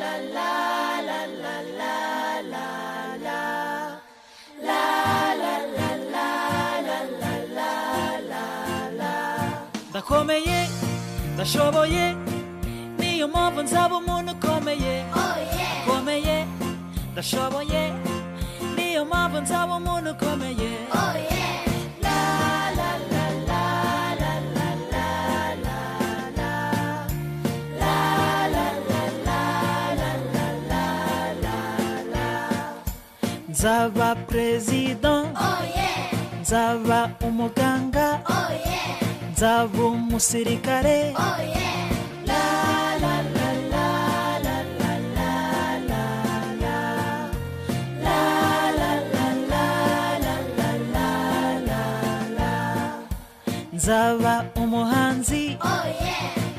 la la la la la la la la la la la la la la la. Ndakomeye, ndashoboye, niyo mpamvu nzaba umuntu ukomeye. Komeye, ndashoboye, niyo mpamvu nzaba umuntu ukomeye. La la la la la la la la la la la la la la la la la la. Nzaba president, nzaba umuganga, nzaba umusirikare. La la la la la la la la la la la la la la la la la la. Nzaba umuhanzi,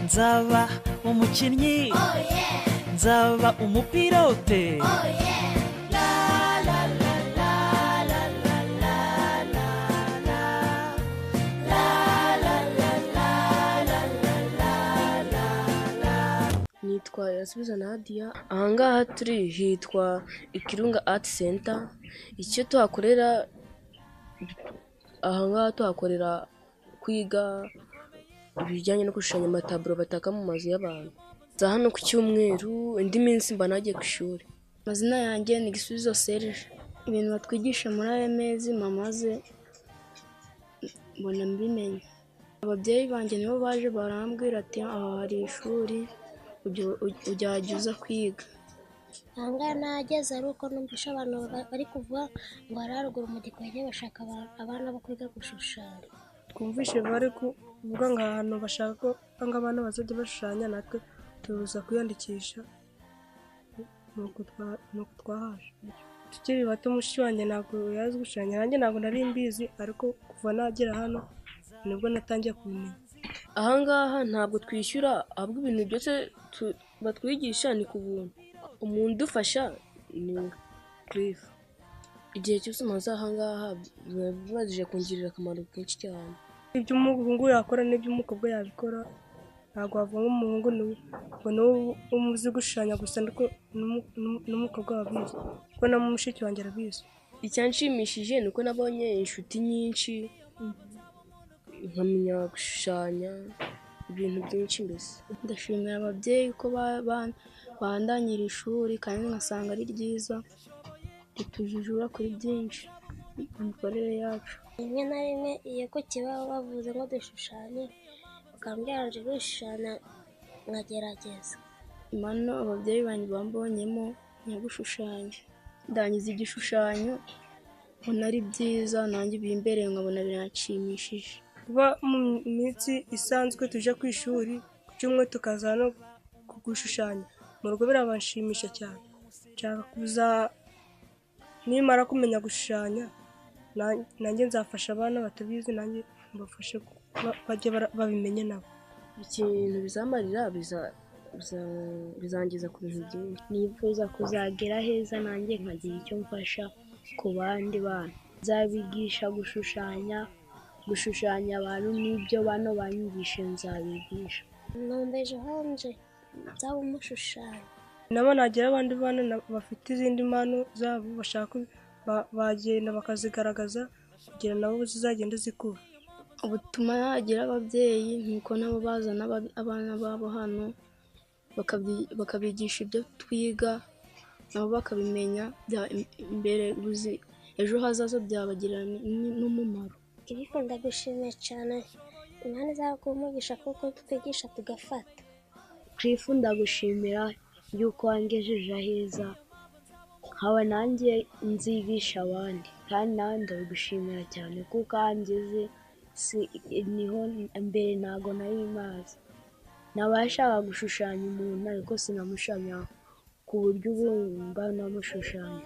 nzaba umukinnyi, nzaba umupilote. La la la la la la la la la la la la la la la la la la. Nitwa Irasubiza Nadia. Ahangaha turi hitwa Ikirunga Art Center. Icyo tuhakorera ahangaha, tuhakorera kwiga ibijyanye no gushushanya amataburo bataka mu mazu y'abantu. Nza hano ku cyumweru, indi minsi mba nagiye ku ishuri. Amazina yanjye ni Gisubizo Serge. Ibintu batwigisha muri aya mezi mamaze mbona mbimenya. Ababyeyi banjye nibo baje barambwira ati aha hari ishuri, ujya uza kwiga. Ahangaha nahageze ari uko numvise abantu bari kuvuga ngo hari haruguru mu Gikwege bashaka abana bo kwiga gushushanya. Twumvishe bari kuvuga ngo ahantu bashaka ko abana bazajya bashushanya, natwe tuza kwiyandikisha, nuko twahaje. Tukiri bato mushiki wanjye ntabwo yazi gushushanya, nanjye ntabwo nari mbizi, ariko kuva nagera hano nibwo natangiye kubimenya. Ahangaha ntabwo twishyura, ahubwo ibintu byose batwigisha ni ku buntu. Umuntu udufasha ni Cliff. Igihe cyose maze ahangaha biba bibajije kungirira akamaro kenshi cyane. Ibyo umuhungu yakora n'ibyo umukobwa yabikora, ntabwo wavuga ngo umuhungu ngo ni we uzi gushushanya gusa, ariko n'umukobwa wabizi, kuko na mushiki wanjye arabizi. Icyanshimishije ni uko nabonye inshuti nyinshi, nkamenya gushushanya ibintu byinshi mbese. Ndashimira ababyeyi ko bandangira ishuri kandi nkasanga ari ryiza, ritujijura kuri byinshi mu mikorere yacu. Rimwe na rimwe iyo ku kibaho bavuze ngo dushushanye, bakambwira ngo gushushanya nkagerageza. Impano ababyeyi banjye bambonyemo ni iyo gushushanya. Ndangiza igishushanyo mbona ari byiza, nanjye bimbereye nkabona biranshimishije. Kuba mu minsi isanzwe tujya ku ishuri, ku cyumweru tukaza no gushushanya mu rugo birabanshimisha cyane. Nshaka kuza nimara kumenya gushushanya, nanjye nzafasha abana batabizi, nanjye mbafashe bajye babimenye nabo. Ikintu bizamarira bizangiza ku bintu byinshi. Nifuza kuzagera heza nanjye nkagira icyo mfasha ku bandi bana. Nzabigisha gushushanya, gushushanya abantu n'ibyo bano banyigishe nzabigisha. Numva ejo hanje nzaba umushushanya. Nabo nagira abandi bana bafite izindi mpano zabo bashaka, bagenda bakazigaragaza kugira nabo zizagende zikura. Ubutumwa nagira ababyeyi ni uko nabo bazana abana babo hano bakabigisha ibyo twiga, nabo bakabimenya imbere, ejo hazaza byabagirira n'umumaro. Cliff ndagushimiye cyane, Imana izaguhe umugisha kuko twigisha tugafata. Cliff ndagushimira yuko wangejeje aheza, nkaba nanjye nzigisha abandi, kandi nawe ndabigushimira cyane kuko aho ngeze niho mbere ntabwo nari mazi. Nabashaga gushushanya umuntu ariko sinamushushanya ku buryo ubu mba namushushanya.